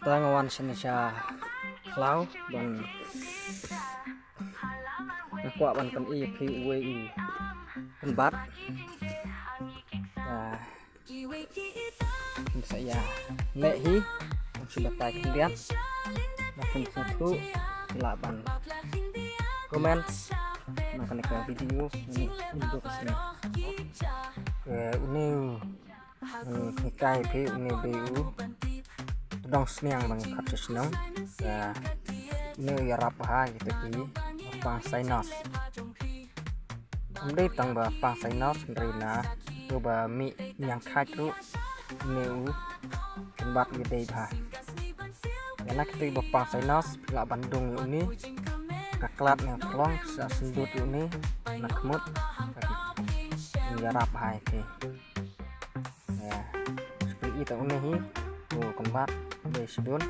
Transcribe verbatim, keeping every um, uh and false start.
Tang wan sha ni sha khlaw ban nga kwah ban pyni ïa phi uwei u kynbat. Ïa, phin sa ïa leh hi, phin sa batai khyndiat. Ba phin sngewthuh, lah ban comments na kane ka video. Une u duk sngewthuh. Ïa, une u Ngan hikai phi une u dei u tdong sniang ba ngi khot sha shnong. Une u ïarap bha ïa kita ki pang sinus. Ym dei tang ba pang sinus hynrei na uba mih ñiangkhaid ruh une u kynbat u dei bha. Ïa na kita ba pang sinus lah ban dung ïa une ka klat ne ka phlong sa syndut ïa une na khmut. Ïarap bha ïa phi. Ïa, shu pyni tang une hi. U kynbat dei shibun.